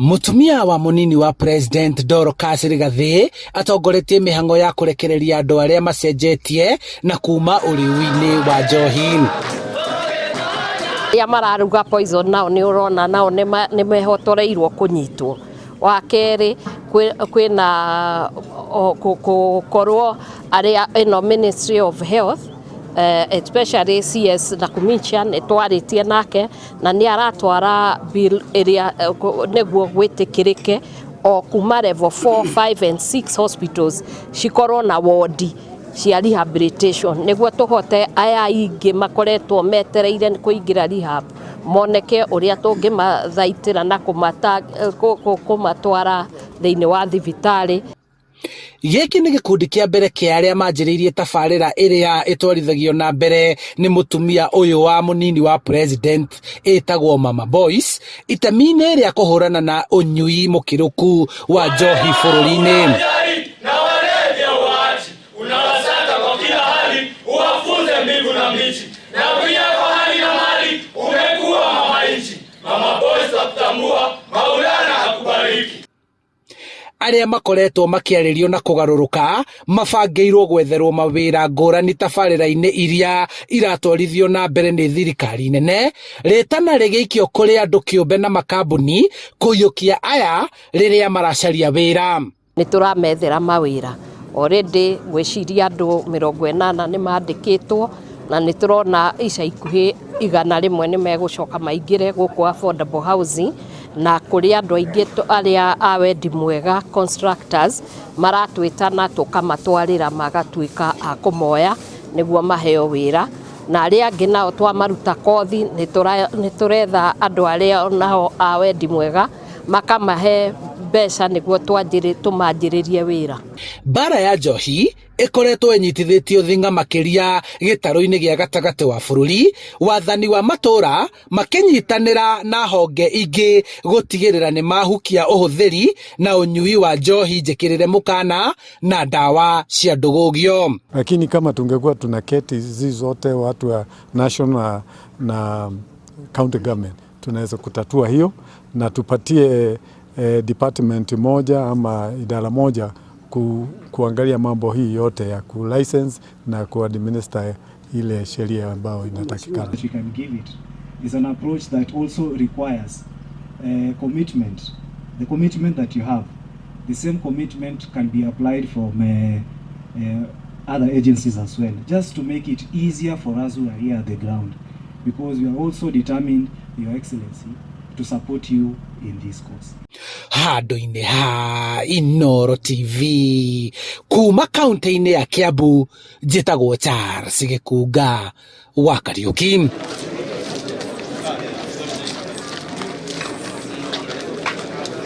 Mũtumia wa mũnini wa President Dorcas Rigathĩ atongoretie mĩhang'o ya kũrekereria andũ arĩa macenjetie na kuma ũrĩu-inĩ wa njohi. Arĩa mararuga poison nao nĩ ũrona nao nĩ mehotoreirwo kũnyitwo. Wa kerĩ kwĩna gũkorwo arĩa ĩno Ministry of Health especially CS Nakhumicha nĩ twarĩtie nake na nĩ aratwara bill ĩrĩa nĩguo gwĩtĩkĩrĩke o kuma level 4, 5 and 6 hospitals cikorwo na wondi cia rehabilitation nĩguo tũhote aya aingĩ makoretwo metereire kũingĩra rehab moneke ũrĩa tũngĩmathaitĩra na kũmatwara thĩinĩ wa thibitarĩ. Gĩkĩ nĩ gĩkundi kĩa mbere kĩa arĩa manjĩrĩirie tabarĩra ĩrĩa ĩtwarithagio na mbere nĩ mũtumia ũyũ wa mũnini wa president ĩtagwo Mama Boys itemi-inĩ rĩa kũhũrana na ũnyui mũkĩrũku wa njohi bũrũri-inĩ. Na walete uachi unawasaka kwa kila hali uwafunze mbivu na mbichi na pia kwa hali na mali umekuwa mama nchi. Mama Boys wakutambua, Maulana akubariki. Arĩa makoretwo makĩarĩrio na kũgarũrũka mabangĩirwo gwetherwo mawĩra ngũrani tabarĩra-inĩ iria iratwarithio na mbere nĩ thirikari nene, rĩtana rĩgĩikio kũrĩ andũ kĩũmbe na makambuni kũiyũkia aya rĩrĩa maracaria wĩra. Nĩ tũramethera mawĩra already, ngwĩciria andũ 80 nĩ mandĩkĩtwo na nĩ tũrona ica ikuhĩ 100 nĩ megũcoka maingĩre gũkũ affordable housing, na kũrĩ andũ aingĩ arĩa a wendi mwega, constructors, maratwĩtana tũkamatwarĩra magatuĩka a kũmoya nĩguo maheo wĩra, na arĩa angĩ nao twamaruta kothi nĩ tũretha andũ arĩa nao a wendi mwega makamahe mbeca nĩguo tũmanjĩrĩrie wĩra. Mbara ya njohi ĩkoretwo ĩnyitithĩtio thinga makĩria gĩtarũ-inĩ gĩa gatagatĩ wa bũrũri, wathani wa matũra makĩnyitanĩra na honge ingĩ gũtigĩrĩra nĩ mahukia ũhũthĩri na ũnyui wa njohi njĩkĩrĩre mũkana na ndawa cia ndũgũgio. Lakini kama tungekuwa tunaketi hizi zote watu wa national na county government, tunaweza kutatua hiyo na tupatie department moja ama idara moja kuangalia mambo hii yote ya ku license na ku administer ile sheria ambayo inatakikana. That we can give it is an approach that also requires commitment. The commitment that you have, the same commitment can be applied from other agencies as well, just to make it easier for us who are here at the ground, because we are also determined, Your Excellency, to support you in this cause. Handũ-inĩ ha Inooro TV kuma kaunti-inĩ ya Kiambu, njĩtagwo Charles Gĩkunga wa Kariũki.